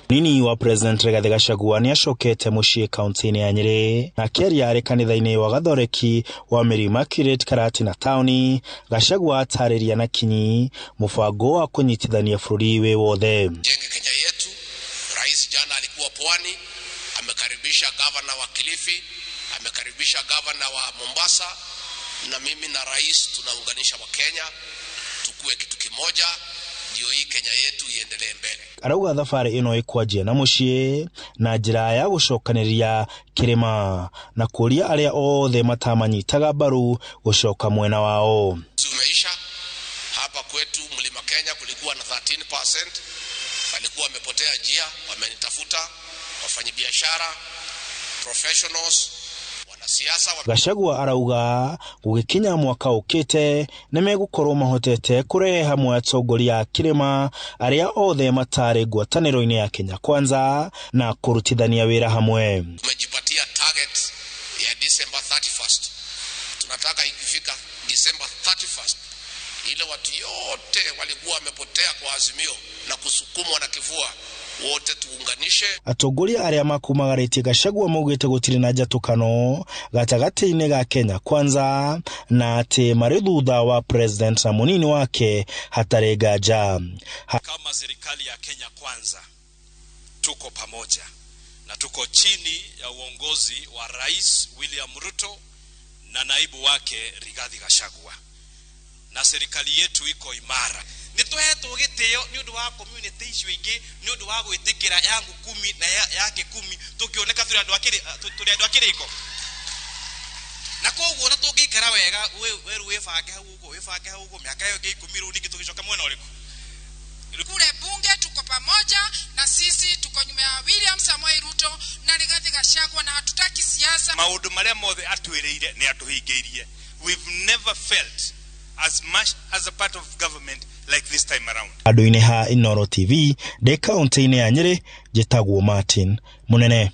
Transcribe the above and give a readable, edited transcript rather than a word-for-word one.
Nini wa President Rigathi Gachagua nĩ acokete mũciĩ kaunti-inĩ ya Nyĩrĩ na akĩaria arĩ kanitha-inĩ wa Gathoreki wa Mary Immaculate Karatina taũni. Gachagua atarĩria na kinyi mũbango wa kũnyitithania bũrũri wĩ wothe. Jenge Kenya yetu. Rais jana alikuwa Pwani, amekaribisha gavana wa Kilifi, amekaribisha gavana wa Mombasa, na mimi na rais tunaunganisha Wakenya tukue kitu kimoja, ndio hii Kenya yetu iendelee mbele. Arauga thabarĩ ĩno ĩkwanjia na mũciĩ na njĩra ya gũcokanĩrĩria kĩrĩma na kũria arĩa othe matamanyitaga mbaru gũcoka mwena wao. Umeisha hapa kwetu Mlima Kenya kulikuwa na 13%, walikuwa wamepotea njia, wamenitafuta wafanyabiashara, professionals, wanasiasa. Gachagua arauga gũgĩkinya mwaka ũkĩte nĩmegũkorwo mahotete kũrehe hamwe atongoria a kĩrĩma arĩa othe matarĩ ngwatanĩro-inĩ ya Kenya Kwanza na kũrutithania wĩra hamwe. Tumejipatia target ya December 31st. Tunataka ikifika December 31st ile watu yote walikuwa wamepotea kwa Azimio na kusukumwa na kifua wote tuunganishe. Atongoria arĩa makumagarĩtie Gachagua maugĩte gũtirĩ na njatũkano gatagatĩ-inĩ ga Kenya Kwanza na atĩ marĩ thutha wa president na mũnini wake hatarĩ nganja. Kama serikali ya Kenya Kwanza tuko pamoja na tuko chini ya uongozi wa Rais William Ruto na naibu wake Rigathi Gachagua, na serikali yetu iko imara. Nĩ tũhetwo gĩtĩo nĩ ũndũ wa community icio ingĩ nĩ ũndũ wa gwĩtĩkĩra yangu kumi na yake kumi tũkĩoneka tũrĩ andũ a kĩrĩko na koguo na tũngĩikara wega weru wĩbange hau ũguo wĩbange hau ũguo mĩaka ĩyo ĩngĩ 10 rĩu ningĩ tũgĩcoka mwena ũrĩkũ. Kule bunge tuko pamoja na sisi tuko nyuma ya William Samoei Ruto na Rigathi Gachagua na hatutaki siasa. Maũndũ marĩa mothe atwĩrĩire nĩ atũhingĩirie. We've never felt as much as a part of government like this time around. Andũ-inĩ ha Inooro TV ndĩ kaunti-inĩ ya Nyĩrĩ, njĩtagwo Martin Mũnene.